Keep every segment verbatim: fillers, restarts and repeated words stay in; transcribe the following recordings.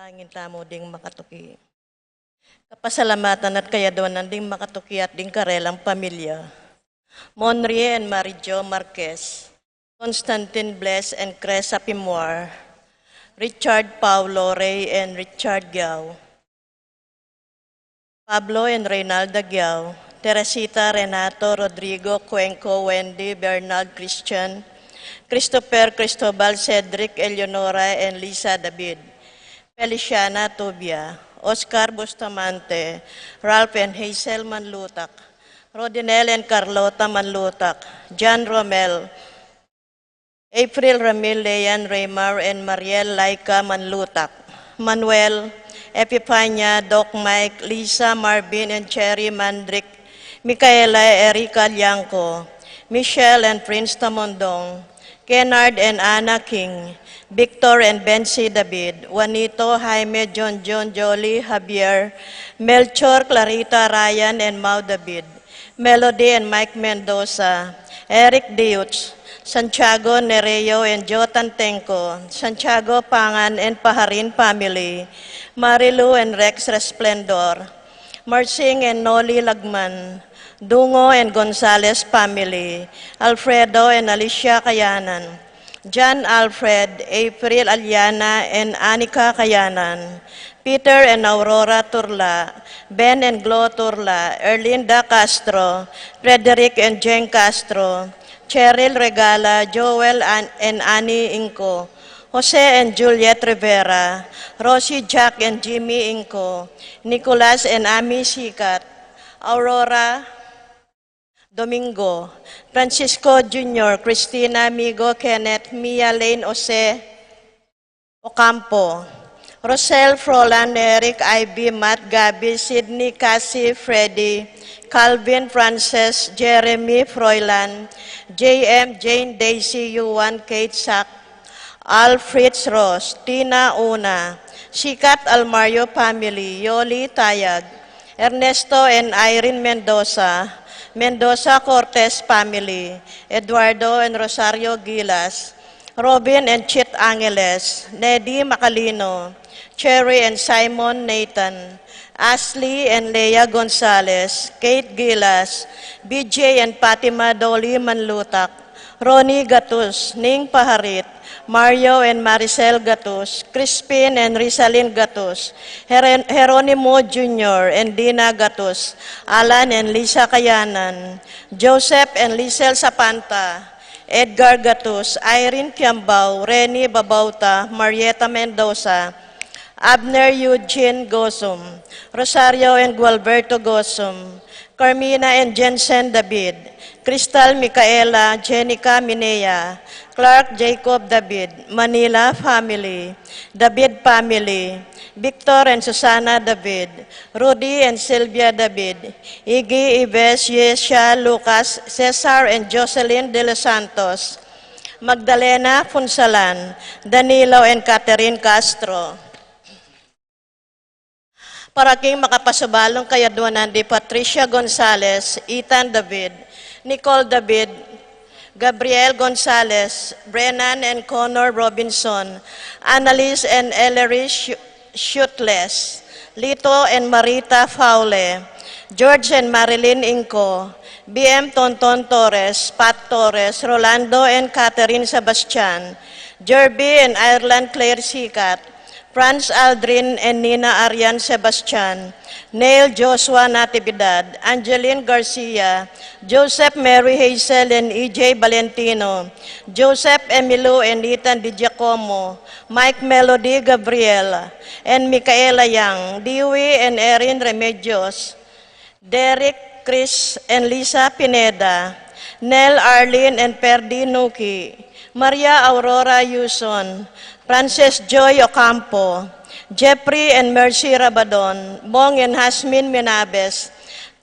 Manalangin tamu ding makatuki. Kapasalamatan at kayadwanan ding makatuki at ding karelang pamilya. Monrie and Mary Jo Marquez, Constantine Bless and Cresa Pimuar, Richard Paulo Rey and Richard Giao, Pablo and Reynalda Giao, Teresita, Renato, Rodrigo, Cuenco, Wendy, Bernard, Christian, Christopher, Cristobal, Cedric, Eleonora, and Lisa David, Feliciana Tubia, Oscar Bustamante, Ralph and Hazel Manlutak, Rodinel and Carlota Manlutak, John Romel, April, Ramil, Leanne, Raymar, and Mariel Laika Manlutak, Manuel, Epifania, Doc Mike, Lisa, Marvin, and Cherry Mandrick, Micaela, Erica Liangco, Michelle and Prince Tamondong, Kennard and Anna King, Victor and Bensi David, Juanito, Jaime, John John, Jolie, Javier, Melchor, Clarita, Ryan, and Mau David, Melody and Mike Mendoza, Eric Deutz, Santiago Nereo and Jotan Tengco, Santiago Pangan and Paharin family, Marilu and Rex Resplendor, Marsing and Noli Lagman, Dungo and Gonzalez family, Alfredo and Alicia Kayanan, John Alfred, April Aliana and Anika Kayanan, Peter and Aurora Turla, Ben and Glo Turla, Erlinda Castro, Frederick and Jeng Castro, Cheryl Regala, Joel and Annie Inco, Jose and Juliet Rivera, Rosie, Jack and Jimmy Inco, Nicolas and Ami Sikat, Aurora Domingo, Francisco Junior, Christina Amigo, Kenneth, Mia Lane, Jose Ocampo, Rosel, Frolan, Eric, Ivy, Matt, Gabby, Sydney, Cassie, Freddy, Calvin, Frances, Jeremy, Froilan, J M, Jane, Daisy, Yuan, Kate, Sak, Alfred, Ross, Tina, Una, Sikat, Almario family, Yoli, Tayag, Ernesto and Irene Mendoza, Mendoza Cortez family, Eduardo and Rosario Gilas, Robin and Chit Angeles, Nedi Macalino, Cherry and Simon Nathan, Ashley and Leia Gonzalez, Kate Gilas, B J and Fatima Dolly Manlutak, Ronnie Gatus, Ning Paharit, Mario and Maricel Gatus, Crispin and Rizalin Gatus, Heren- Jeronimo Junior and Dina Gatus, Alan and Lisa Kayanan, Joseph and Lisel Sapanta, Edgar Gatus, Irene Kiambao, Reni Babauta, Marieta Mendoza, Abner Eugene Gosum, Rosario and Gualberto Gosum, Carmina and Jensen David, Crystal Micaela, Jenica Minea, Clark Jacob David, Manila family, David family, Victor and Susana David, Rudy and Sylvia David, Iggy, Ives, Yesha, Lucas, Cesar and Jocelyn De Los Santos, Magdalena Funsalan, Danilo and Catherine Castro. Para king makapasubalung kayadwanan di Patricia Gonzalez, Ethan David, Nicole David, Gabriel Gonzalez, Brennan and Connor Robinson, Annalise and Ellery Shu- Shutles, Lito and Marita Faule, George and Marilyn Inco, B M Tonton Torres, Pat Torres, Rolando and Catherine Sebastian, Jerby and Ireland Claire Sikat, Franz Aldrin and Nina Arian Sebastian, Neil Joshua Natividad, Angeline Garcia, Joseph Mary Hazel and E J Valentino, Joseph Emilio and Ethan Di Giacomo, Mike Melody Gabriela, and Micaela Yang, Dewey and Erin Remedios, Derek, Chris, and Lisa Pineda, Nel, Arlene, and Perdi Nuki, Maria Aurora Yuson, Frances Joy Ocampo, Jeffrey and Mercy Rabadon, Bong and Hasmin Minabes,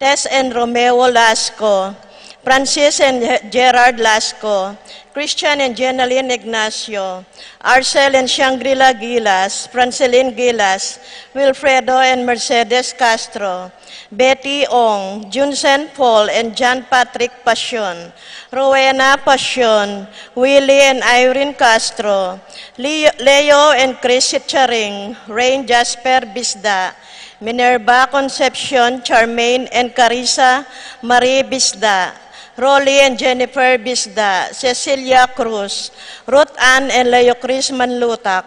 Tess and Romeo Lasco, Francis and Gerard Lasco, Christian and Jenaline Ignacio, Arcel and Shangri-La Gilas, Francelin Gilas, Wilfredo and Mercedes Castro, Betty Ong, Junsen Paul and John Patrick Pasion, Rowena Pasion, Willie and Irene Castro, Leo, Leo and Chris Sicharing, Rain Jasper Bisda, Minerva Concepcion, Charmaine and Carissa Marie Bisda, Rolly and Jennifer Bisda, Cecilia Cruz, Ruth Ann and Leo Chris Manlutak,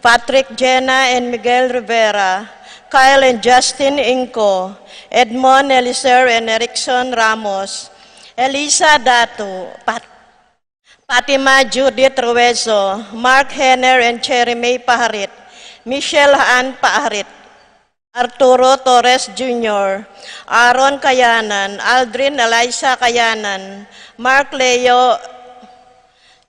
Patrick, Jenna and Miguel Rivera, Kyle and Justin Inco, Edmond Eliser and Erickson Ramos, Elisa Datu, Pat- Fatima Judith Ruezo, Mark Henner and Cherry May Paharit, Michelle Ann Paharit, Arturo Torres Junior, Aaron Kayanan, Aldrin Eliza Kayanan, Mark Leo,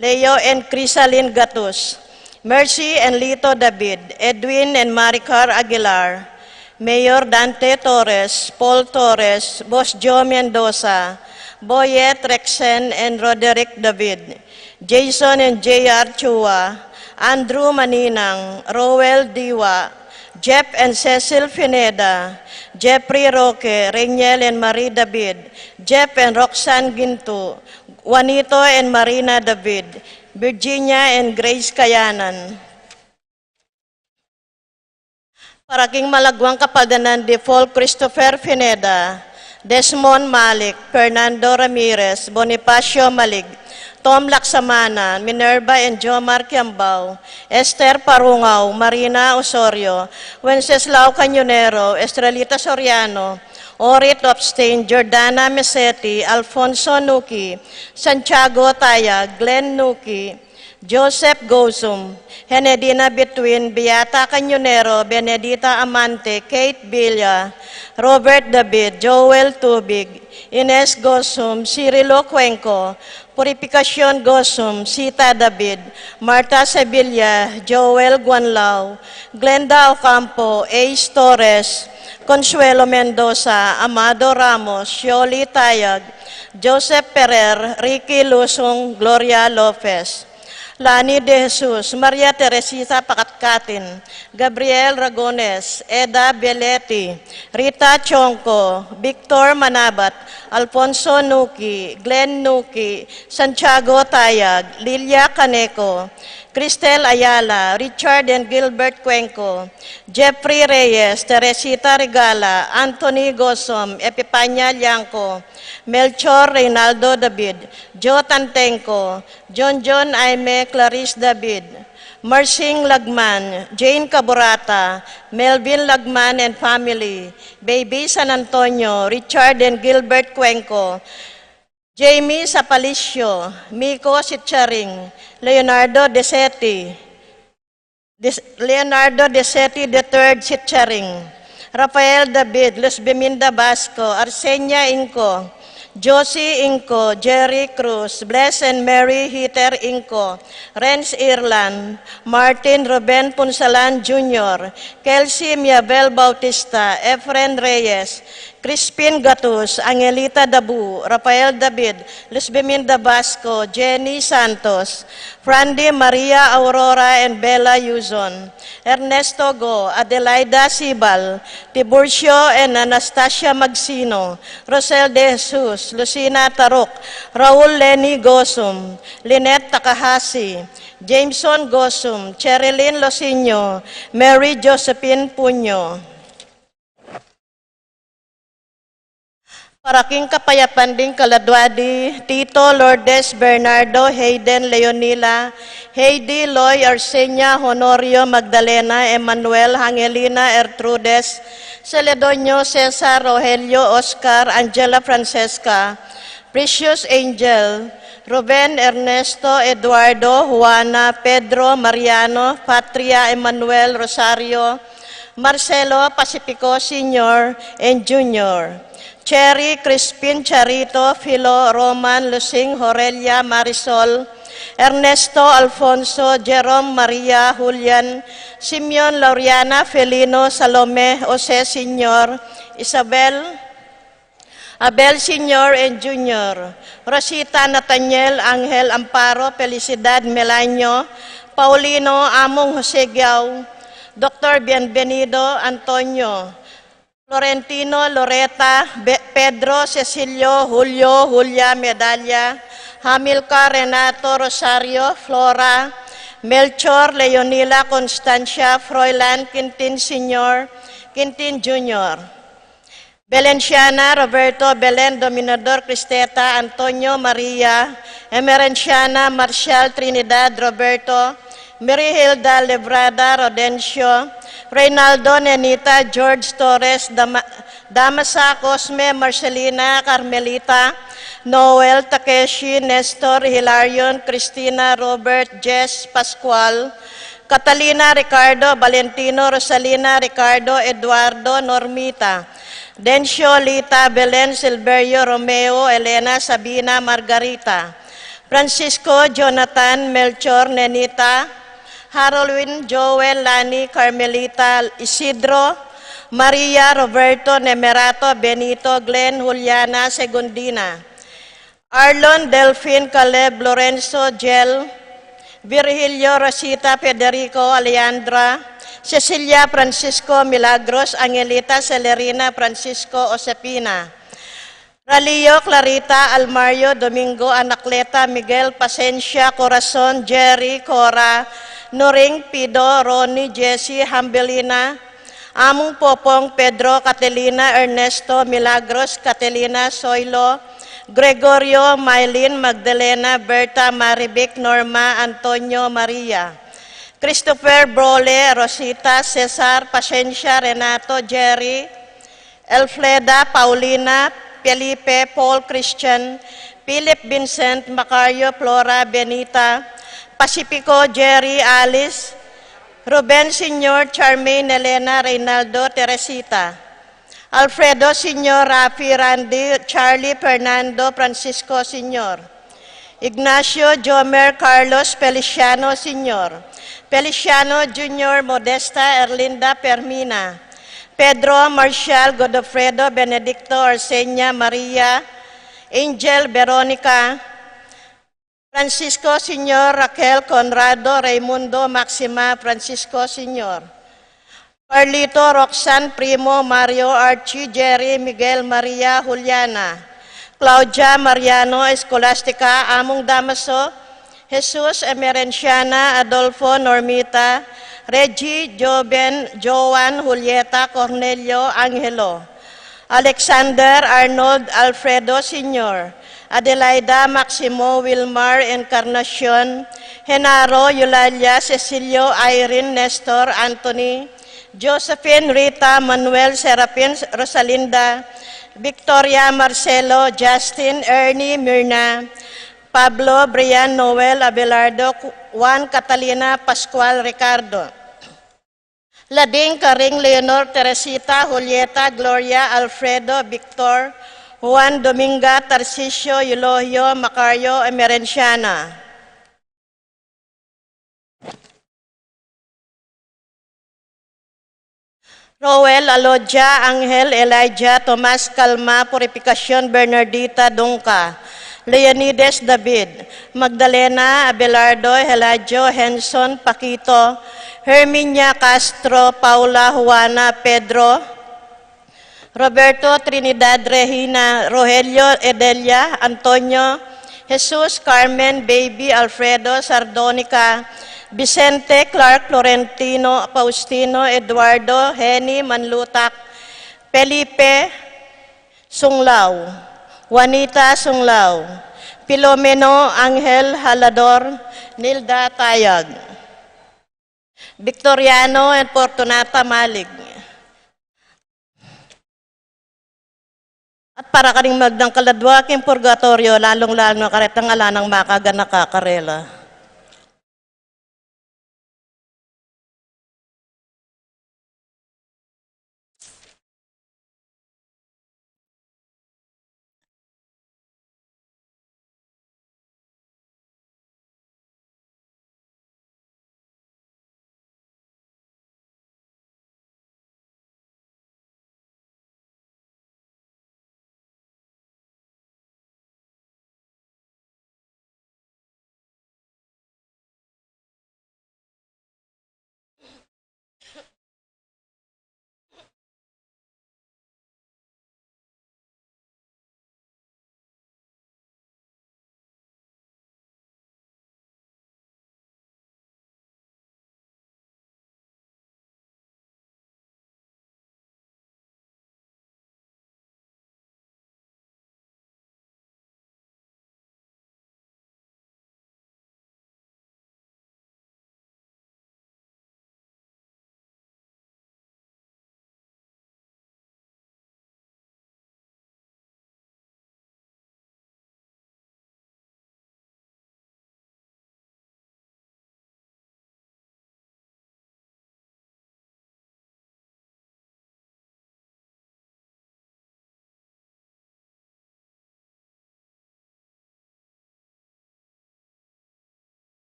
Leo and Crisalin Gatus, Mercy and Lito David, Edwin and Maricar Aguilar, Mayor Dante Torres, Paul Torres, Boss Joe Mendoza, Boyet Rexen and Roderick David, Jason and J R Chua, Andrew Maninang, Roel Diwa, Jeff and Cecil Pineda, Jeffrey Roque, Reniel and Marie David, Jeff and Roxanne Gintu, Juanito and Marina David, Virginia and Grace Kayanan. Para king malagwang kapaldanan di Paul Christopher Pineda, Desmond Malik, Fernando Ramirez, Bonifacio Malig, Tom Laksamana, Minerva and Jomar Kiambao, Esther Parungao, Marina Osorio, Wenceslao Cañonero, Estrelita Soriano, Orit Opstain, Jordana Meseti, Alfonso Nuki, Santiago Tayag, Glenn Nuki, Joseph Gozum, Henedina Between, Beata Cañonero, Benedita Amante, Kate Villa, Robert David, Joel Tubig, Ines Gozum, Cirilo Cuenco, Purificacion Gozum, Sita David, Martha Sevilla, Joel Guanlao, Glenda Ocampo, Ace Torres, Consuelo Mendoza, Amado Ramos, Yoli Tayag, Joseph Ferrer, Ricky Lusung, Gloria Lopez, Lani De Jesus, Maria Teresita Pakatkatin, Gabriel Ragones, Eda Beleti, Rita Chonco, Victor Manabat, Alfonso Nuki, Glenn Nuki, Santiago Tayag, Lilia Caneco, Cristel Ayala, Richard and Gilbert Cuenco, Jeffrey Reyes, Teresita Regala, Anthony Gozum, Epipania Liangco, Melchor Reynaldo David, Joe Tantenco, John John Aime, Clarice David, Mersing Lagman, Jane Caburata, Melvin Lagman and family, Baby San Antonio, Richard and Gilbert Cuenco, Jamie Sapalicio, Miko Sitcharing, Leonardo Desetti, Des-, Leonardo Desetti the third Sitcharing, Rafael David, Luz Beminda Basco, Arsenia Inco, Josie Inco, Jerry Cruz, Bless and Mary Heather Inco, Renz Irland, Martin Ruben Punsalan Junior, Kelsey Miabel Bautista, Efren Reyes, Crispin Gatus, Angelita Dabu, Rafael David, Luz Beminda Basco, Jenny Santos, Frandy Maria Aurora and Bella Yuzon, Ernesto Go, Adelaida Sibal, Tiburcio and Anastasia Magsino, Rosel De Jesus, Lucina Taruk, Raul Lenny Gosum, Lynette Takahashi, Jameson Gosum, Cherilyn Losinio, Mary Josephine Punyo. Para king kapayapan ding kaladua di Tito, Lourdes, Bernardo, Hayden, Leonila, Heidi, Loy, Arsenia, Honorio, Magdalena, Emmanuel, Angelina, Ertrudes, Celedonio, Cesar, Rogelio, Oscar, Angela, Francesca, Precious Angel, Ruben, Ernesto, Eduardo, Juana, Pedro, Mariano, Patria, Emmanuel, Rosario, Marcelo, Pacifico Senior and Junior, Cherry, Crispin, Charito, Philo, Roman, Lusing, Horelia, Marisol, Ernesto, Alfonso, Jerome, Maria, Julian, Simeon, Lauriana, Felino, Salome, Jose Senior, Isabel, Abel Senior and Junior, Rosita Nathaniel, Angel Amparo, Felicidad Melanio, Paulino, Among Jose Giao, Doctor Bienvenido, Antonio, Florentino, Loreta, Be-, Pedro, Cecilio, Julio, Julia, Medalla, Hamilcar, Renato, Rosario, Flora, Melchor, Leonila, Constancia, Froilan, Quintin Senior, Quintin Junior, Belenciana, Roberto, Belen, Dominador, Cristeta, Antonio, Maria, Emerenciana, Marcial, Trinidad, Roberto, Mary Hilda, Lebrada, Rodencio, Reynaldo, Nenita, George, Torres, Dama-, Damasa, Cosme, Marcelina, Carmelita, Noel, Takeshi, Nestor, Hilarion, Cristina, Robert, Jess, Pascual, Catalina, Ricardo, Valentino, Rosalina, Ricardo, Eduardo, Normita, Dencio, Lita, Belen, Silverio, Romeo, Elena, Sabina, Margarita, Francisco, Jonathan, Melchor, Nenita, Harolwin, Joel, Lani, Carmelita, Isidro, Maria, Roberto, Nemerato, Benito, Glenn, Juliana, Segundina, Arlon, Delfin, Caleb, Lorenzo, Jel, Virgilio, Rosita, Federico, Alejandra, Cecilia, Francisco, Milagros, Angelita, Celerina, Francisco, Josefina, Ralio, Clarita, Almario, Domingo, Anacleta, Miguel, Pasencia, Corazon, Jerry, Cora, Noring, Pido, Ronnie, Jessie, Hambelina, Among Popong, Pedro, Catalina, Ernesto, Milagros, Catalina, Soilo, Gregorio, Mylene, Magdalena, Berta, Marivic, Norma, Antonio, Maria, Christopher, Brole, Rosita, Cesar, Pasencia, Renato, Jerry, Elfreda, Paulina, Felipe, Paul, Christian, Philip, Vincent, Macario, Flora, Benita, Pacifico, Jerry, Alice, Ruben Senior, Charmaine, Elena, Reynaldo, Teresita, Alfredo Senior, Rafi, Randy, Charlie, Fernando, Francisco Senior, Ignacio, Jomer, Carlos, Feliciano Senior, Feliciano Junior, Modesta, Erlinda, Fermina, Pedro, Marcial, Godofredo, Benedicto, Arsenia, Maria, Angel, Veronica, Francisco Senior, Raquel, Conrado, Raimundo, Maxima, Francisco Senior, Carlito, Roxanne, Primo, Mario, Archie, Jerry, Miguel, Maria, Juliana, Claudia, Mariano, Escolastica, Among Damaso, Jesus, Emerenciana, Adolfo, Normita, Reggie, Joven, Joan, Julieta, Cornelio, Angelo, Alexander, Arnold, Alfredo Senior, Adelaida, Maximo, Wilmar, Encarnacion, Genaro, Eulalia, Cecilio, Irene, Nestor, Anthony, Josephine, Rita, Manuel, Serafin, Rosalinda, Victoria, Marcelo, Justin, Ernie, Mirna, Pablo, Brian, Noel, Abelardo, Juan, Catalina, Pascual, Ricardo, Lading, Karing, Leonor, Teresita, Julieta, Gloria, Alfredo, Victor, Juan, Dominga, Tarcisio, Eulogio, Macario, Emerenciana, Roel, Alodia, Angel, Elijah, Tomas, Calma, Purificacion, Bernardita, Dungca, Leonides, David, Magdalena, Abelardo, Heladio, Henson, Paquito, Herminia, Castro, Paula, Juana, Pedro, Roberto, Trinidad, Regina, Rogelio, Edelia, Antonio, Jesus, Carmen, Baby, Alfredo, Sardonica, Vicente, Clark, Florentino, Faustino, Eduardo, Henny, Manlutak, Felipe, Sunglao, Juanita, Sunglao, Filomeno, Angel, Halador, Nilda, Tayag, Victoriano, and Fortunata, Malig. At para karing magdang kaladua king purgatoryo, lalung-lalu na karetang ala nang makaganaka karela.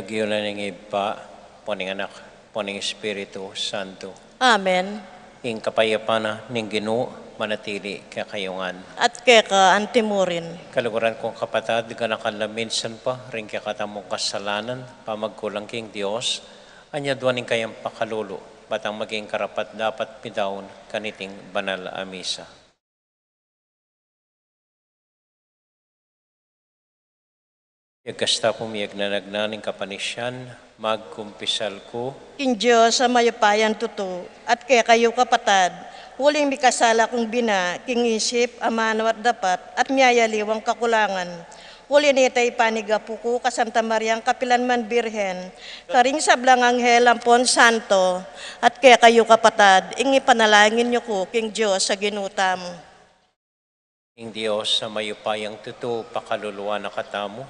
King lagyu na ning Ibpa, ampo ning Anak, ampo ning Espiritu Santo. Amen. Ing kapayapan na ning Ginu manatili kekayu ngan. At keka antimurin. Kaluguran kung kapatad, ganakan la minsan pa ring kekatamung kasalanan, pamagkulang king Dios, anya aduan ing kayang pakalulu, batang maging karapat-dapat mi daun kaniting banal a misa. Pagkasta pu mi agnanagnan ning kapanisian, magkumpisal ku king Dios a mayupayang tutu, at kekayu kapatad, uling mikasala kung bina, king isip, amanu at dapat, at miyayaliwang kakulangan. Uli nita ipanigapu ku ka Santa Mariang kapilan man Birhen, karing sablang anghel ampon santo, at kekayu kapatad, ing ipanalangin yu ku king Dios a Ginu tamu. Ing Dios a mayupayang tutu pakaluluan na katamu,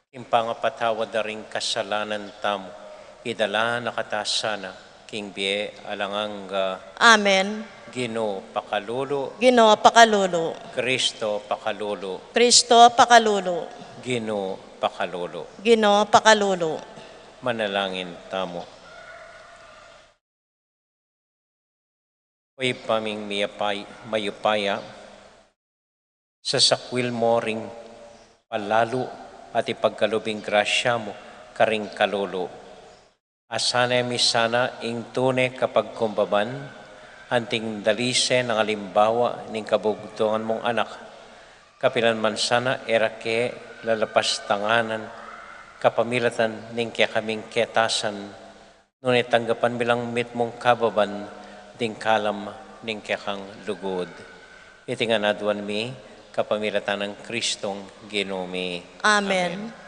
ing pangapatawad da ring kasalanan tamu, idala na kata sana king bie alang angga. Amen. Ginu pakalulu. Ginu pakalulu. Kristo pakalulu. Kristo pakalulu. Ginu pakalulu. Ginu pakalulu. Manalangin tamu. O Ibpa ming miyapay-, mayupaya, sasakwil mu ring palalu at ipagkalub ing grasya mu karing kalulu. Asanay mi sana ing tune kapagkumbaban, anting dalise nang alimbawa ning kabugtungan mung Anak, kapilan man sana e ra ke lalapastanganan kapamilatan ning kekaming ketasan, nune tanggapan mi lang mitmung kababan ding kalam ning kekang lugud. Iti ngan aduan mi kapamilatan nang Kristong Ginu mi. Amen. Amen.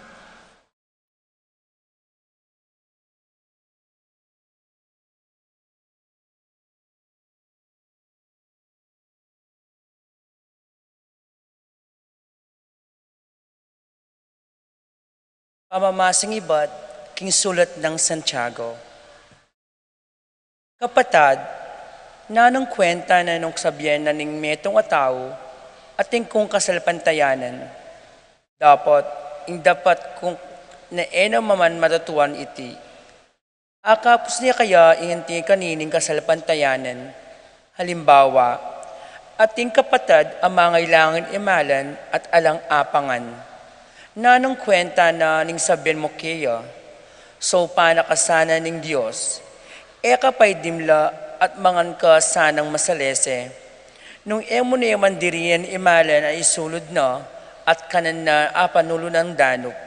Pamamasang ibat king sulat nang Santiago. Kapatad, nanung kwenta na nung sabian na ning metung a tau atin kung kasalpantayanan? Dapot, ing dapat kung na e na maman matutuan iti. Akapus ne kaya ing anti kanining kasalpantayanan? Halimbawa, ating kapatad a mangailangan imalan at alang apangan. Nanung kwenta na ning sabian mu keya, saupan na ka sana ning Dios, e ka pay dimla at mangan ka sanang masalese. Nung e mu ne man dirinan imalan a isulud na at kanan na apanulu nang danup,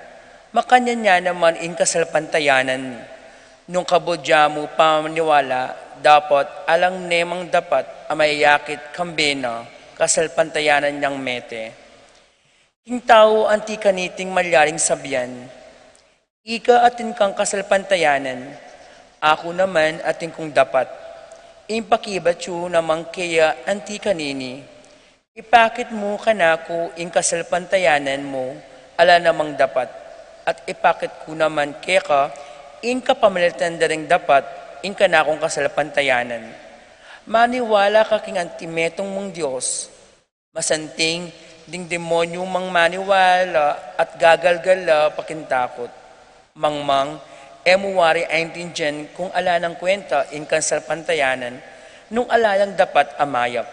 makanyan ya naman ing kasalpantayanan. Nung kabud ya mu pamaniwala, dapot alang ne mang dapat a mayayakit kambe na kasalpantayanan yang mete. King tau anti kaniting malyaring sabian, ika atin kang kasalpantayanan, aku naman atin kung dapat. Ing pakibat yu naman keya anti kanini, ipakit mu kanaku ing kasalpantayanan mu ala namang dapat, at ipakit ku naman keka ing kapamilatan da ring dapat ing kanakung kasalpantayanan. Maniwala ka king anti metung mung Dios. Masanting ding demonyu mang maniwala at gagalgal la pakintakut. Mangmang, e mu wari aintindian kung ala nang kwenta ing kasalpantayanan nung ala yang dapat a mayap.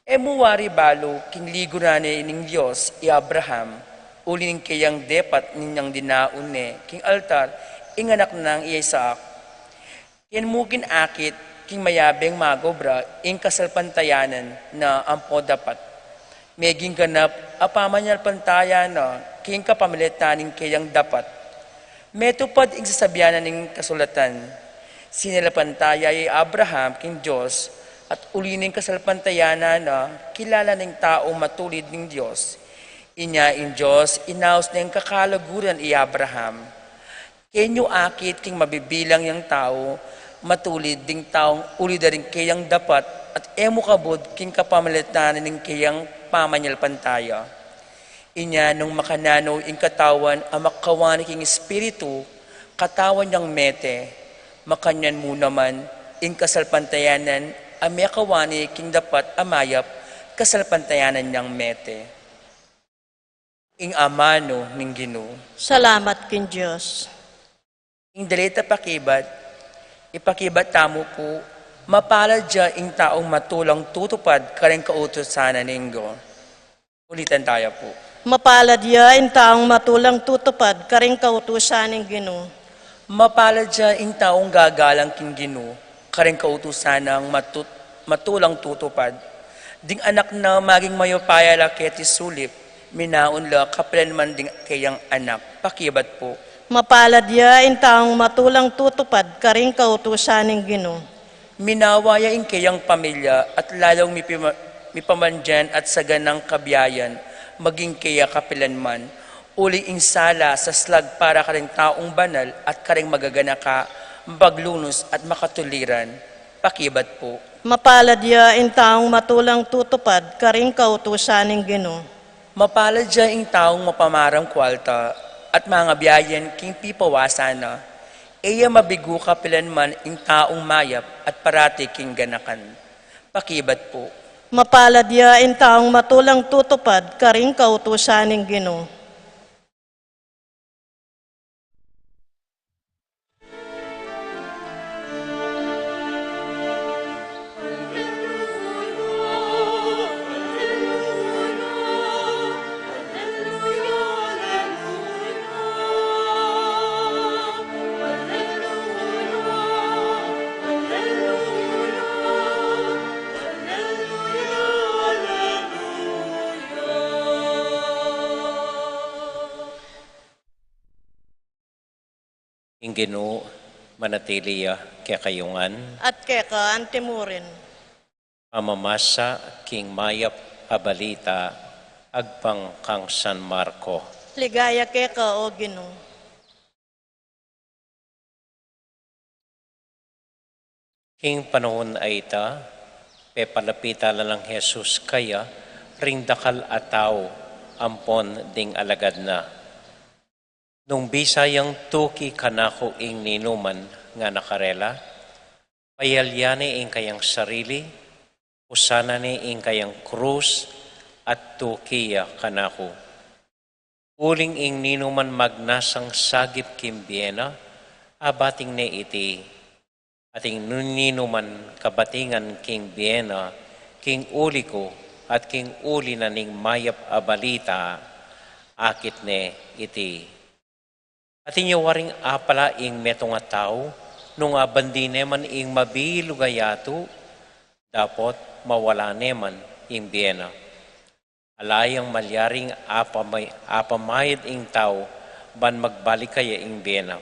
E mu wari balu king liguran ne ning Dios i Abraham, uli ning keyang depat ninyang dinaun ne king altar ing anak nang i Isaac. Ken mu ginakit king mayabeng magobra ing kasalpantayanan na ampo dapat, meging ganap a pamanyalpantaya na king kapamilatan ning keyang dapat. Metupad ing sasabian na ning kasulatan, sinalpantaya i Abraham king Dios, at uli ning kasalpantayanan na kilala ning taung matulid ning Dios. Inya ing Dios inaus neng kakalaguran i Abraham. Ken yu akit king mabibilang yang tau matulid ding taung uli da ring keyang dapat at e mu kabud king kapamilatan ning keyang pamanyalpantaya. Inya nung makananu ing katawan a makawani king espiritu, katawan yang mete, makanyan mu naman ing kasalpantayanan a mekawani king dapat a mayap, kasalpantayanan yang mete. Ing amanu ning Ginu. Salamat king Dios. Ing dalita pakibat, ipakibat tamu pu, mapalad ya ing taung matulang tutupad karing kautusan ning Ginu. Ulitan taya pu. Mapalad ya ing taung matulang tutupad karing kautusan ning Ginu. Mapalad ya ing taung gagalang king Ginu, karing kautusan nang matut-, matulang tutupad. Ding anak na maging mayupaya la keti sulip, minaun la kapilan man ding keyang anak. Pakibat pu. Mapalad ya ing taung matulang tutupad karing kautusan ning Ginu. Minawa ya ing keyang pamilya at lalung mipima-, mipamandyan at saganang kabiayan maging keya kapilan man. Uli ing sala saslag para karing taung banal at karing magaganaka, mapaglunus at makatuliran. Pakibat pu. Mapalad ya ing taung matulang tutupad karing kautusan ning Ginu. Mapalad ya ing taung mapamaram kwalta at mangabiayan king pipawasan na. E ya mabigu kapilan man ing taung mayap at parati king ganakan. Pakibat pu. Mapalad ya ing taung matulang tutupad karing kautusan ning Ginu. Ing Ginu manatili ya kekayu ngan. At keka antimurin. Pamamasa king mayap a balita agpang kang San Marco. Ligaya keka, O Ginu. King panaun a ita, pepalapit la nang Jesus kaya ring dakal a tau ampon ding alagad na. Nung bisa yang tuki kanaku ing ninuman, ngana karela, payalya ne ing kayang sarili, kusana ne ing kayang krus, at tuki ya kanaku. Uling ing ninuman magnasang sagip king bie na, abating ne iti. At ing ninuman kabatingan king bie na, king uli ku, at king uli na ning mayap a balita, akit ne iti. Atin ya waring apala ing metung a tau, nung abandi ne man ing mabilug a yatu, dapot mawala ne man ing bie na. Ala yang malyaring apamay-, apamayad ing tau, ban magbalik kaya ing bie na.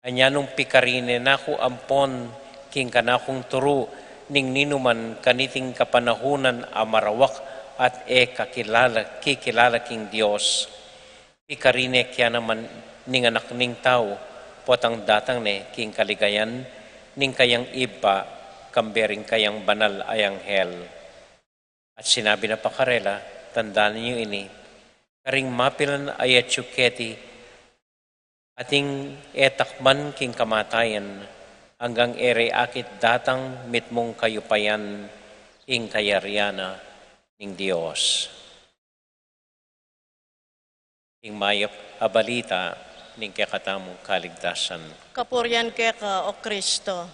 Anya nung pikarine na ku ampon king kanakung turu ning ninuman kaniting kapanahunan a marawak at e kakilala, kikilala king Dios. Pikarine kaya naman ning Anak ning Tau, potang datang ne king kaligayan ning kayang Ibpa, kambe ring kayang banal a anghel. At sinabi na pa karela, tandaan yu ini, karing mapilan a yatsu keti, ating e takman king kamatayan, anggang e re akit datang mitmung kayupayan ing kayarian na ning Dios. Ing mayap a balita ning kekatamung kaligtasan. Kapurian keka, O Kristo.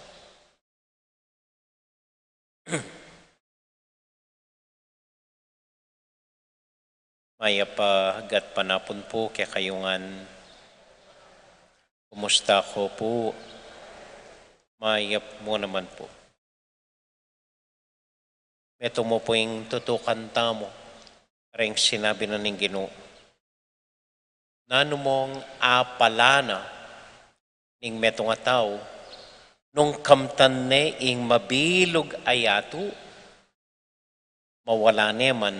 Mayap a gatpanapun pu kekayu ngan. Kumusta ko pu? Mayap mu naman pu. Metung mu pu ing tutukan tamu, kareng sinabi na ning Ginu. Nanu mong apala na ning metung a tau, nung kamtan ne ing mabilug a yatu, mawala ne man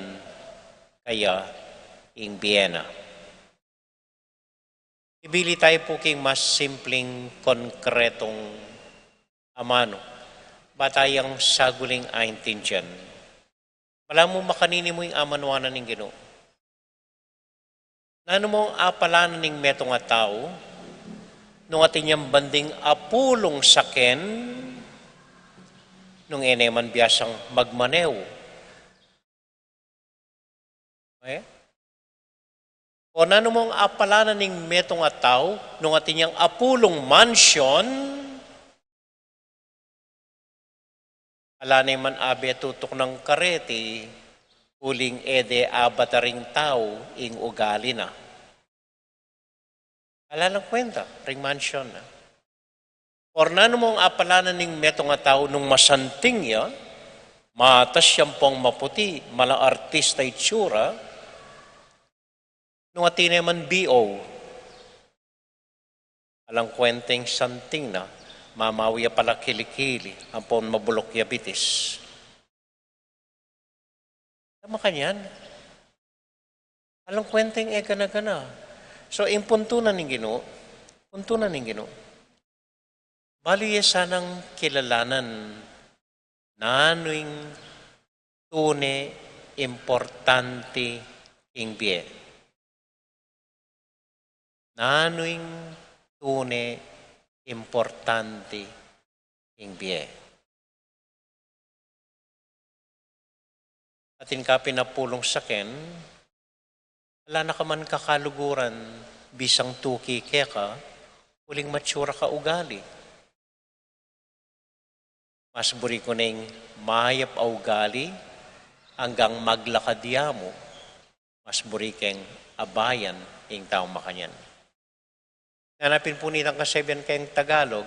kaya ing bie na. Ibili tayu pu king mas simpleng konkretong amanu, ba tayang saguling aintindian. Balamu makanini mu ing amanu na ning Ginu. Nanu mong apala na ning metung a tau, nung atin yang banding apulung saken, nung e ne man biasang magmanew. E? O nanu mong apalanan ning metung a tau, nung atin yang apulung mansyon, ala ne man abe tutuknang kareti, uling e de abata ring tau ing ugali na. Ala nang kwenta ring mansyon na. Or nanu mong apalanan ning metung a tau nung masanting ya, matas yang pong maputi, mala artista itsura, nung atin ne man B O. Alang kwenta ing santing na, mamawi ya pala kilikili, ampon mabulok ya bitis. Makanyan, alang kwenta ing e gana-gana. So, ing puntu na ning Ginu, puntu na ning Ginu. Balu ye sanang kilalanan nanu ing tune importante king bie. Nanu ing tune importante king bie. Atin ka pinapulung saken, ala na ka man kakaluguran, bisang tuki keka, uling matsura ka ugali. Mas buri ku neng mayap a ugali, anggang maglakad ya mu, mas buri keng abayan ing taung makanyan. Nanapin pu nitang kasabian keng Tagalog,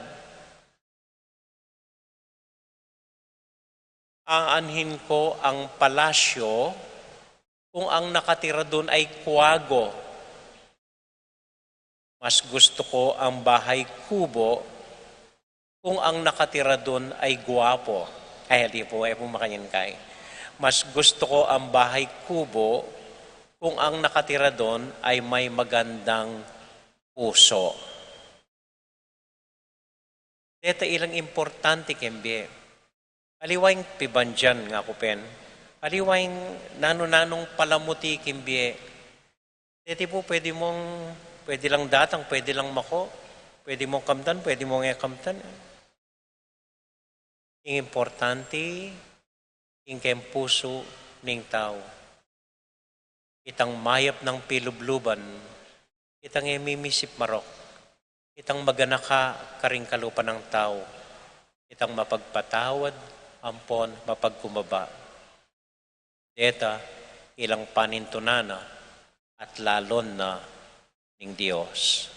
aanhin ko ang palasyo kung ang nakatira dun ay kuwago. Mas gusto ko ang bahay kubo kung ang nakatira dun ay guwapo. Ay, di po, eh, po makanyan kay. Mas gusto ko ang bahay kubo kung ang nakatira dun ay may magandang puso. Deta ilang importante king bie. Aliwa ing pibandian nga ku pen. Aliwa ing nanu-nanung palamuti king bie. Deti pu, pwede mong, pwede lang datang, pwede lang mako, pwede mong kamtan, pwede mong e kamtan. Ing importante, ing keng pusu ning tau. Itang mayap nang pilubluban, itang e mimisip marok, itang maganaka karing kalupa nang tau, itang mapagpatawad, ampon mapagkumbaba. Deta ilang panintunan na at lalon na ning Dios.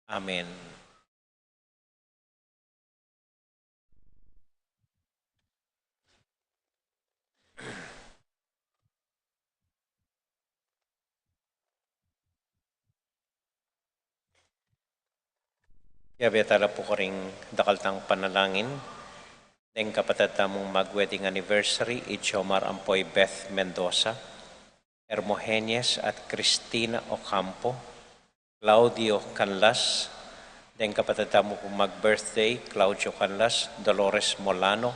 Amen. Yabe tala pu karing dakal tang panalangin, deng kapatad tamung mag-wedding anniversary, i Jomar ampo i Beth Mendoza, Hermogenes at Cristina Ocampo, Claudio Canlas, deng kapatad tamu pung mag-birthday, Claudio Canlas, Dolores Molano,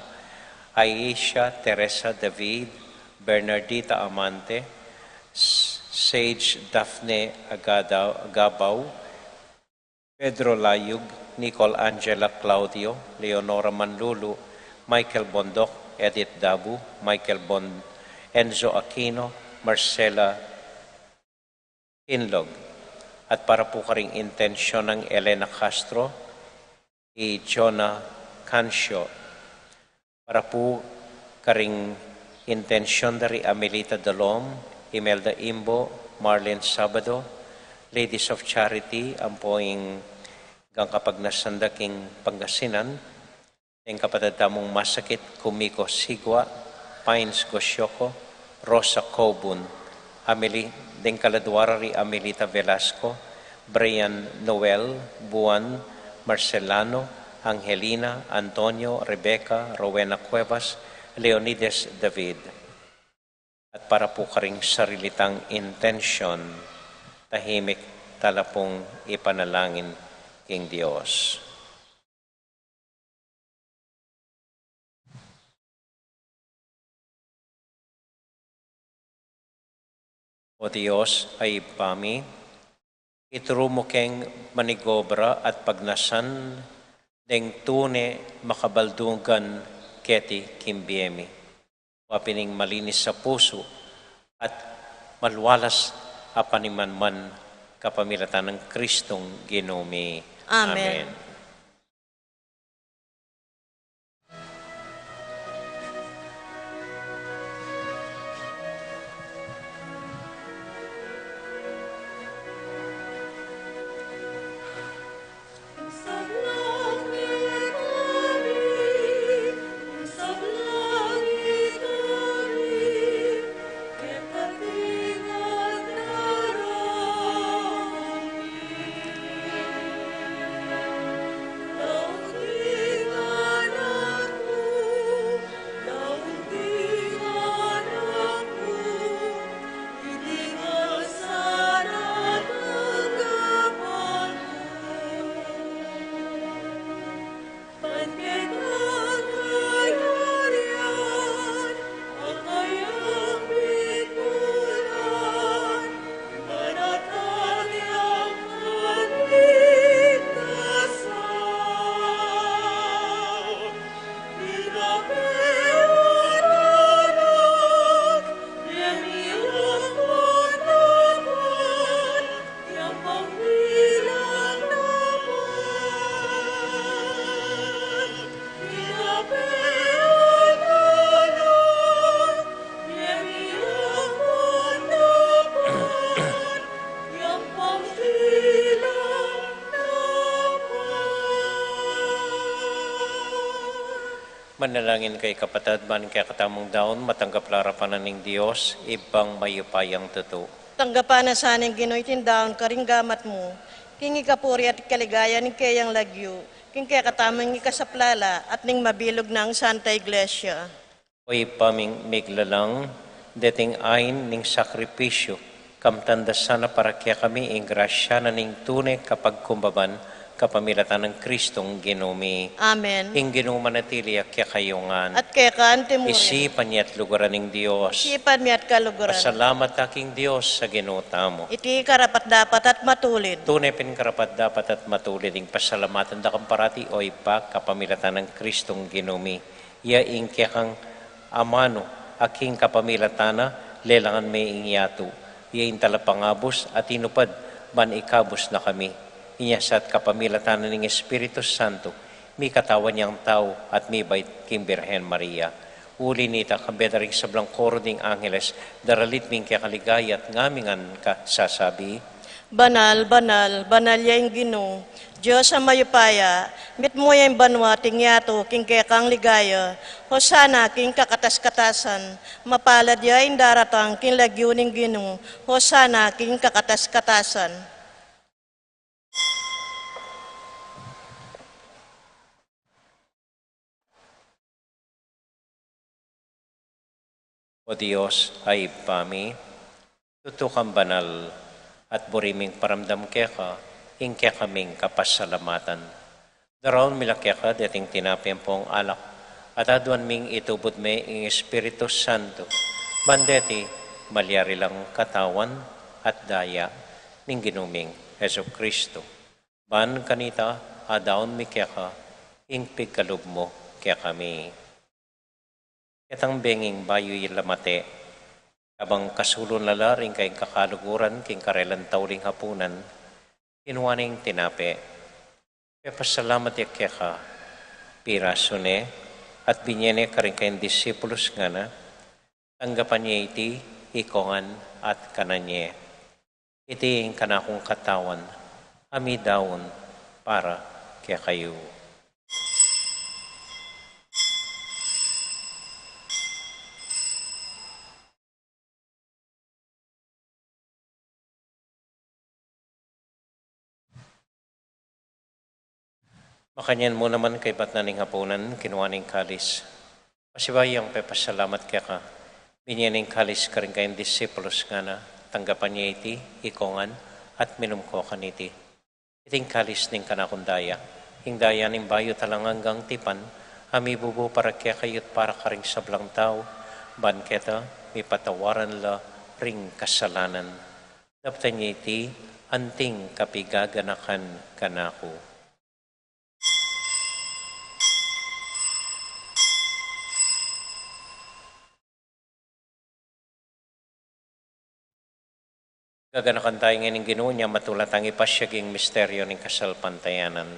Aisha Teresa David, Bernardita Amante, S-, Sage Daphne Agada-, Agabao, Pedro Layug, Nicole Angela Claudio, Leonora Manlulu, Michael Bondoc, Edith Dabu, Michael Bon-, Enzo Aquino, Marcela Hinlog, at para pu karing intensyon nang Elena Castro, i Jonah Cancio, para pu karing intensyon da ri Amelita Dalom, Imelda Imbo, Marlene Sabado, Ladies of Charity, ampo ing gangkapagnasan da king Pangasinan, deng kapatad tamung masakit, Kumiko Sigua, Pines Gosioko, Rosa Cobun, Ameli-, deng kaladua ra ri Amelita Velasco, Brian Noel, Buan, Marcelano, Angelina, Antonio, Rebecca, Rowena Cuevas, Leonides David. At para pu karing sarili tang intensyon, tahimik tala pung ipanalangin king Dios. O Dios a Ibpa mi, ituru mu keng manigobra at pagnasan deng tune makabaldungan keti king bie mi. Wa pin ing malinis a pusu at malwalas apaniman man kapamilatan nang Kristong Ginu mi. Amen. Amen. Manalangin kayu, kapatad, ban ing kekatamung daun matanggap la arapan na ning Dios, Ibpang mayupayang tutu. Tanggapan na sa ning Ginu iting daun karing gamat mu, king ikapuri at ikaligaya ning keyang lagyu, king kekatamung ikasaplala at ning mabilug nang Santa Iglesia. O Ibpa ming miglalang, deting ain ning sakripisyu kamtan da sana para kekami ing grasya na ning tune kapagkumbaban, kapamilatan nang Kristong Ginu mi. Amen. Ing Ginu manatili ya kekayu ngan. At keka anti murin. Isipan ya at luguran ing Dios. Isipan mi at kaluguran. Pasalamat da king Dios a Ginu tamu. Iti karapat-dapat at matulid. Tune pin karapat-dapat at matulid ing pasalamatan da ka parati, o Ibpa, kapamilatan nang Kristong Ginu mi. Ya ing kekang amanu, a king kapamilatan na lelangan me ing yatu. Ya ing talapangabus a tinupad ban ikabus na kami. Inya sa at kapamilatan na ning Espiritu Santo, mikatawan yang tau at mibait king Birhen Maria. Uli nita, kambe da ring sablang koro ding angeles, daralit mi ing keka ligaya at ngamingan ka sasabi: Banal, banal, banal ya ing Ginu, Dios a mayupaya, mitmu ya ing banua at ing yatu king kekang ligaya. Hosana king kakatas-katasan, mapalad ya ing daratang king lagyu ning Ginu, Hosana king kakatas-katasan. O Dios a Ibpa mi, tutu kang banal, at buri ming paramdam keka ing kekaming kapasalamatan. Daraun mi la keka deting tinape ampong alak, at aduan ming itubud me ing Espiritu Santo, ban deti malyari lang katawan at daya ning Ginu ming Jesucristo. Ban kanita, adaun mi keka ing pigkalub mu kekami. Ketang benging bayu ya la mate, kabang kasulun la la ring kayang kakaluguran king karelang tauling hapunan, kinua ne ing tinape, pepasalamat ya keka, pirasu ne, at binye ne karing kayang disipulus, ngana: Tanggapan ye iti ikongan at kanan ye. Iti ing kanakung katawan, a midaun para kekayu. Makanyan mu naman kaybat na ning hapunan, kinua ne ing kalis. Pasibayu yang pepasalamat keka, binye ne ing kalis karing kayang disipulus, ngana: Tanggapan ye iti ikongan at minum ko kaniti. Iti ing kalis ning kanakung daya, ing daya ning bayu at alang anggang tipan, a mibubu para kekayu at para karing sablang tau, ban keta mipatawaran la ring kasalanan. Daptan ye iti anting kapigaganakan kanaku. Ganakan taya ngening Ginu, nya matula tang ipasiag ing misteryo ning kasalpantayanan.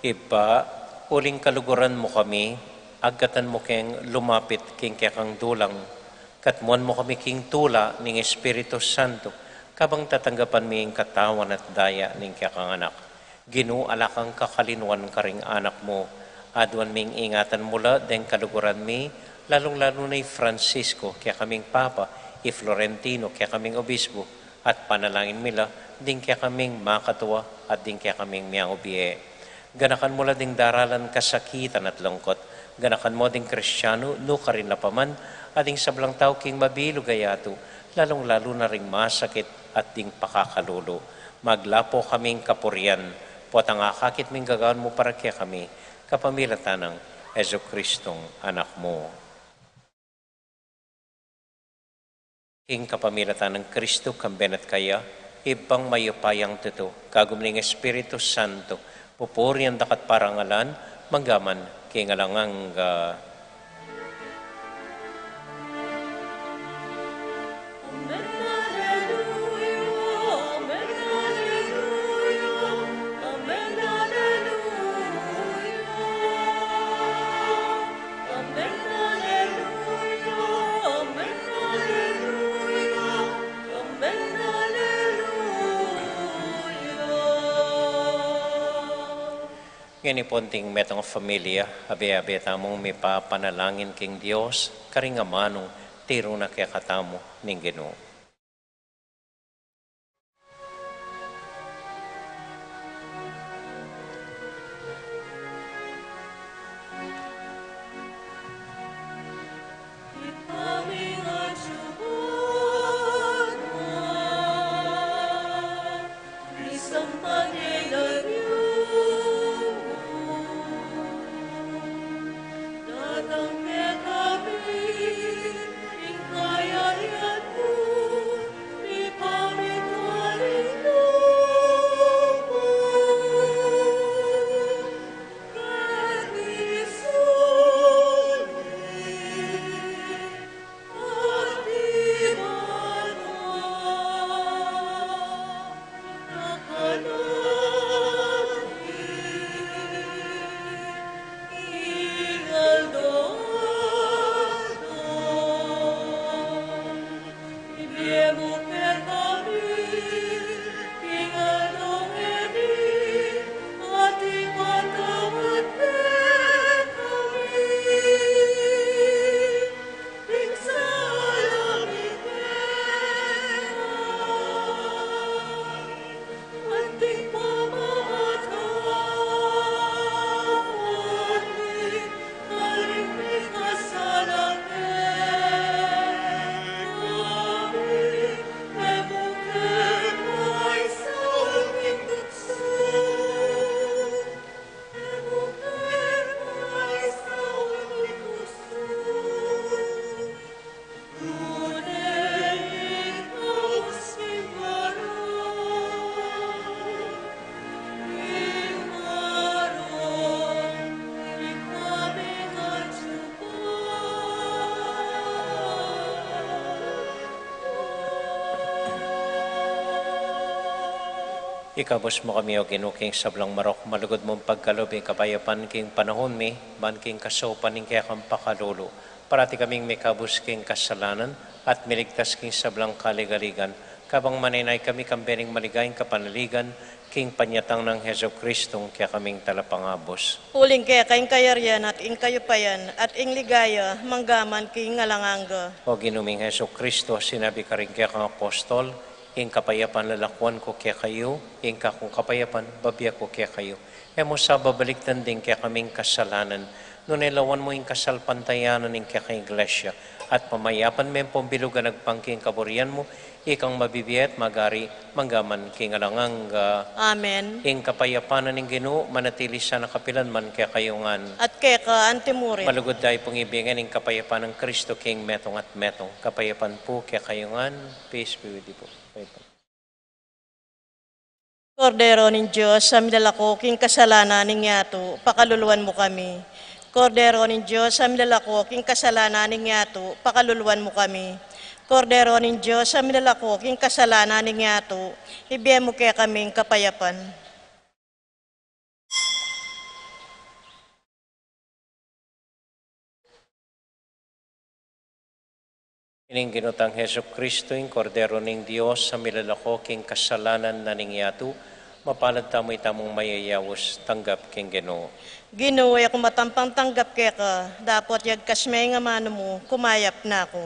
Ibpa, uling kaluguran mu kami, agkatan mu keng lumapit king kekang dulang, katmuan mu kami king tula ning Espiritu Santo, kabang tatanggapan mi ing katawan at daya ning kekang Anak. Ginu, ala kang kakalinuan karing anak mu. Aduan ming ingatan mu la deng kaluguran mi, lalung-lalu na i Francisco, kekaming Papa, i Florentino, kekaming Obispo, at panalangin mi la ding kekaming makatua at ding kekaming miyang ubie. Ganakan mu la ding daralan kasakitan at lungkot. Ganakan mu ding Kristiano, nukarin la pa man, at ding sablang tau king mabilug a yatu, lalung-lalu na ring masakit at ding pakakalulu. Maglapo kaming kapurian, potang akakit ming gagawan mu para kekami, kapamilatan nang Jesucristong Anak mu. King kapamilatan nang Kristo, kambe na at kaya, Ibpang mayupayang tutu, kagum ning Espiritu Santo, pupurian da ka at parangalan, manggaman king alang angga. Ngeni pu, anting metung a familia, abe-abe tamung mipapanalangin king Dios, karing amanung tiru na kekatamu ning Ginu. Ikabus mu kami, O Ginu, king sablang marok, malugud mung pagkalub ing kapayapan king panaun mi, ban king kasaupan ning kekang pakalulu, parati kaming mikabus king kasalanan, at miligtas king sablang kaligaligan, kabang manenaya kami kambe ning maligayang kapanaligan, king panyatang nang Jesucristong kekaming Talapangabus. Uling keka ing kayarian at ing kayupayan at ing ligaya, manggaman king alang angga. O Ginu ming Jesucristo, sinabi karing kekang apostol, Ing kapayapan lalakuan ku kekayu, ing kakung kapayapan bibie ku kekayu. E mu sa babalikdan ding kekaming kasalanan, nune lawan mu ing kasalpantayanan ning kekang Iglesia, at pamayapan me pung bilug a agpang king kaburian mu, ikang mabibie at magari mangga man king alang angga. Amen. Ing kapayapan na ning Ginu manatili sana kapilan man kekayu ngan. At keka antimurin. Malugud tamu pung ibie ngan ing kapayapan nang Kristo king metung at metung. Kapayapan pu kekayu ngan. Peace be with you po. Kapayapan. Kordero ning Dios, a milalako king kasalanan ning yatu, pakaluluan mu kami. Kordero ning Dios, a milalako king kasalanan ning yatu, pakaluluan mu kami. Kordero ning Dios, a milalako king kasalanan ning yatu, ibie mu kekami ing kapayapan. Ining Ginu tang Jesucristo, ing Kordero ning Dios, a milalako king kasalanan na ning yatu, mapalad tamu itamung mayayaus tanggap king Ginu. Ginu, e ku matampang tanggap keka, dapot yagkas me ing amanu mu, kumayap na ku.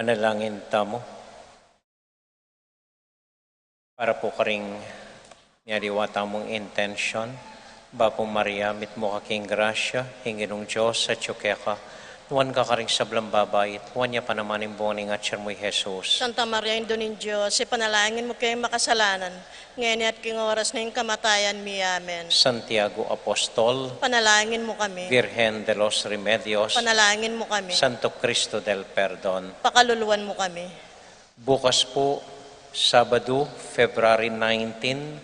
Manalangin tamu. Para pu karing mialiwa tamung intensyon, Bapu Maria, mitmu ka king grasya, ing Ginung Dios atyu keka, Nuan ka karing sablang babai, at nuan ya pa naman ing bunga ning atyan mu, i Jesus. Santa Maria, Indu ning Dios, ipanalangin mu keng makasalanan, ngeni at king oras ning kamatayan mi. Amen. Santiago Apostol, panalangin mu kami. Virgen de los Remedios, panalangin mu kami. Santo Cristo del Perdon, pakaluluan mu kami. Bukas pu, Sabadu, February nineteen,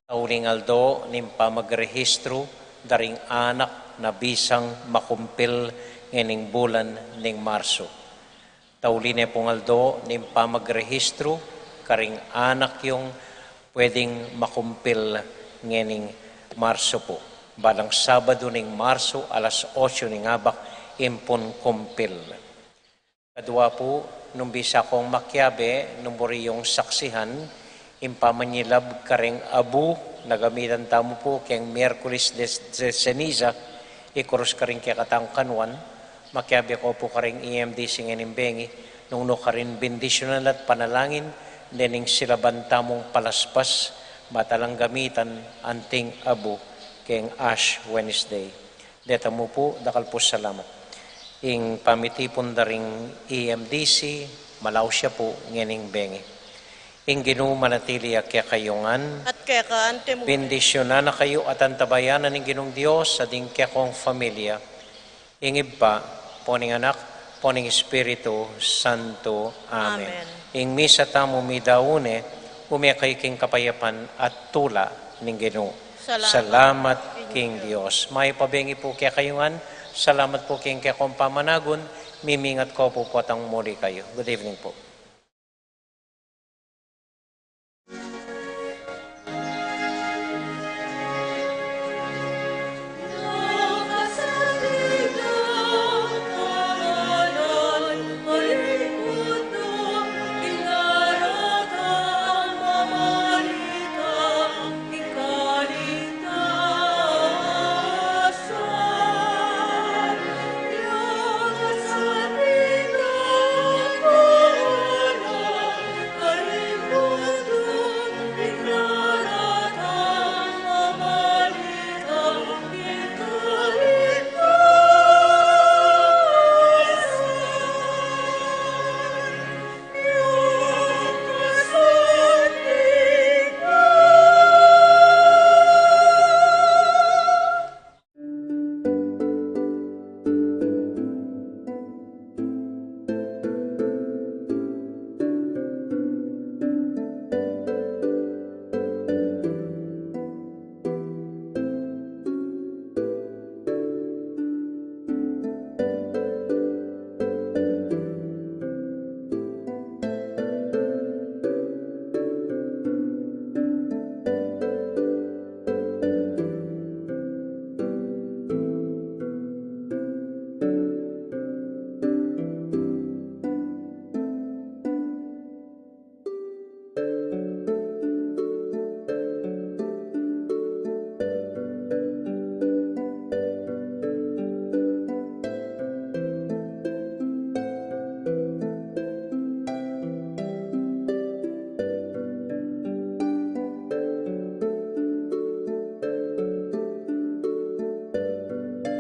tauling aldo ning pamagrehistru da ring anak na bisang makumpil ngening bulan ning Marsu. Tauli ne pung aldo ning pamagrehistru karing anak yung pwedeng makumpil ngening Marsu pu. Balang Sabadu ning Marsu, alas otso ning abak, ing pun kumpil. Kadua pu, nung bisa kong makiabe, nung buri yung saksihan ing pamanyilab karing abu na gamitan tamu pu keng Miyerkules de, de Ceniza, ikurus karing kekatang kanuan, makiabe ko pu karing E M D C ngening bengi, nung nu karin bendisyunan at panalangin dening silaban tamung palaspas, ba talang gamitan anting abu keng Ash Wednesday. Deta mu pu, dakal pu salamat. Ing pamitipun da ring E M D C, malaus ya pu ngening bengi. Ing Ginu manatili ya kekayu ngan. At keka anti mu. Bendisyunan na kayu at antabayanan ning Ginung Dios, a ding kekong familia, ing Ibpa, ampo ning Anak, ampo ning Espiritu Santo. Amen. Amen. Ing misa tamu midaun ne, ume kayu king kapayapan at tula ning Ginu. Salamat. Salamat king Dios. Mayap a bengi pu kekayu ngan, salamat pu king kekong pamanagun, mimingat ko pu potang muli kayu. Good evening pu.